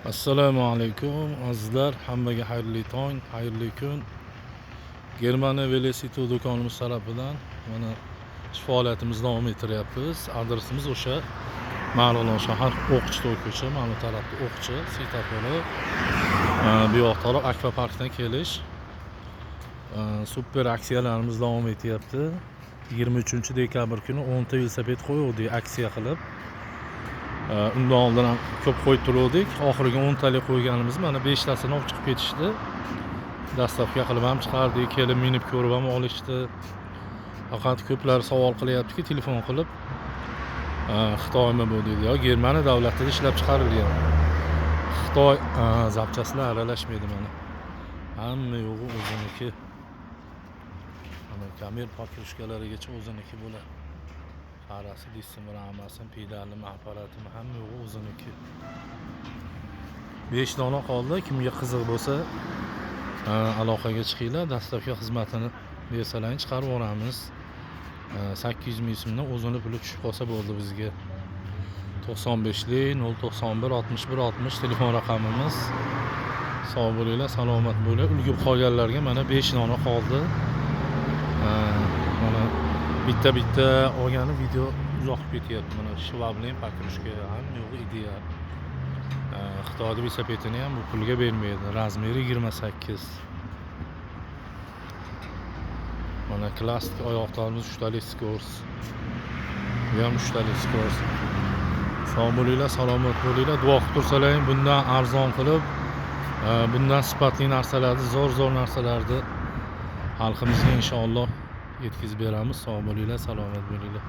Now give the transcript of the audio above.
Assalomu alaykum azizlar, hammaga xayrli tong, xayrli kun. Germaniya Velocity do'konimiz tarafidan mana ish faoliyatimizni davom ettiryapmiz. Adresimiz o'sha Marg'ilon shahar, O'qchi ko'cha, mana bu tarafda O'qchi svetofori. Bu yoq taraf akvaparkdan kelish. Super aksiyalarimiz davom etyapti. 23 dekabr kuni 10 ta velosiped qo'yuvdik aksiya qilib. Undan oldin ham ko'p qo'yib turuvdik. Oxirgi 10 talik qo'yganimiz mana 5 tasini olib chiqib ketishdi. Доставка qilib ham chiqardik, kelib minib ko'rib ham olishdi. Faqat ko'plar savol qilyaptiki, telefon qilib, Xitoymi bu deydi. Yo, Germaniya davlatida ishlab chiqarilgan. Xitoy запчасть lar aralashmaydi mana. Hamma yo'g'i o'ziniki. Mana kamera покрышка larigacha o'ziniki bo'ladi. Farasi deysizmi, ramasimi, pedalimi, apparatimi, hamma yo'g'i o'ziniki. 5 dona qoldi. Kimga qiziq bo'lsa, aloqaga chiqinglar. Доставка xizmatini bersalaring chiqarib yuboramiz. 800 ming so'mdan o'zini puli tushib qolsa bo'ldi bizga. 95lik 091 61 60 telefon raqamimiz. Sog' bo'linglar, salomat bo'linglar. Ulgurib qolganlarga mana 5 dona qoldi. Mana bitta-bitta olgani video uzoq ketyapti. Mana Schwalbe покрышка, hamma yo'g'i ideal. Xitoyda velosipedini ham bu pulga bermaydi. Размер i 28. Mana klassik oyoqlarimiz 3 talik скорость. Bu ham 3 talik скорость. Sog' bo'linglar, salomat bo'linglar. Duo qilib tursalaring, bundan arzon qilib, bundan sifatli narsalarni, zo'r-zo'r narsalarni xalqimizga inshaalloh yetkazib beramiz. Sog' bo'linglar, salomat bo'linglar.